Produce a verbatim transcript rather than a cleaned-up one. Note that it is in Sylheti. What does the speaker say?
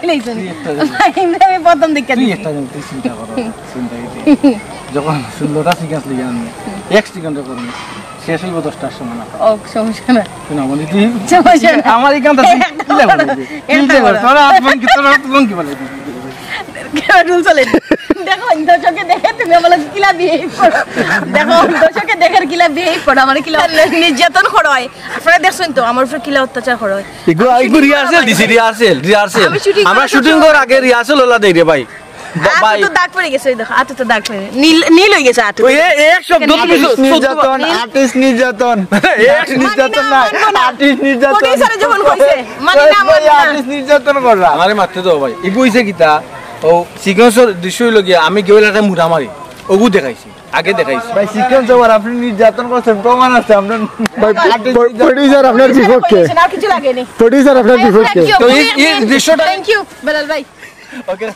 লেইছুন। আমি প্রথম দেখে দিছি। তুই একটা জিনিস চিন্তা কর, চিন্তা কর। যখন ষোলোটা সিকোয়েন্স লিখে আনবো, এক সেকেন্ডে করবো, শেষ হইব দশটার সময় না। ও, সমস্যা না। তুই না বলি তুই। সমস্যা না। আমার এই কামটা তুই কিলা বলে দিবি? তুই কিলা বলে? তোর হাত ভাঙি, তোর হাত ভাঙি বলে দিবি। কেমন রুল চলে? দেখো, দর্শকে দেখে তুমি আমার কিলা বিহেভ করো। দেখো, দর্শকে দেখের কিলা বিহেভ করো, আমার কিলা নির্যাতন করা হয়। আপনারা দেখছেন তো, আমার উপরে কিলা অত্যাচার করা হয়। এগু, এগু রিহার্সেল দিছি, রিহার্সেল, রিহার্সেল। আমি শুটিং আমরা করার শুটিং সময় করার আগে রিহার্সেল ওলা দেই রে ভাই। বা-, আতো ভাই। তো দাগ পড়ে গেছে, ওই দেখো, আতো তো দাগ পড়ে। নীল, নীল হয়ে গেছে আতো। ওই এ-, এক শব্দ তুমি আর্টিস্ট সু-, নির্যাতন, সু-, আর্টিস্ট নির্যাতন, আর্টিস্ট মানি না, নির্যাতন না, মানবো না। আর্টিস্ট নির্যাতন। প্রডিউসারে যখন কইছে, মানি না, ওই মানি না। আর্টিস্ট নির্যাতন কররা। আমারে মারতে দাও ভাই। এগু হইছে কিতা? ও সিকোয়েন্সর দৃশ্য হইল গিয়া, আমি গেউল একটা মুড়া মারি। ওগু দেখাইছি, আগে দেখাইছি। ভাই, সিকোয়েন্স ওভার, আপনি নির্যাতন করছেন, প্রমাণ আছে। আমরা ভাই, আর্টিস্ট প্রো-, নির্যাতন। প্রডিউসার আপনার বিপক্ষে। আর কিছু লাগেনি। প্রডিউসার আপনার বিপক্ষে। Thank you। তো এই, এই দৃশ্যটা Thank you, বেলাল ভাই। ওকে।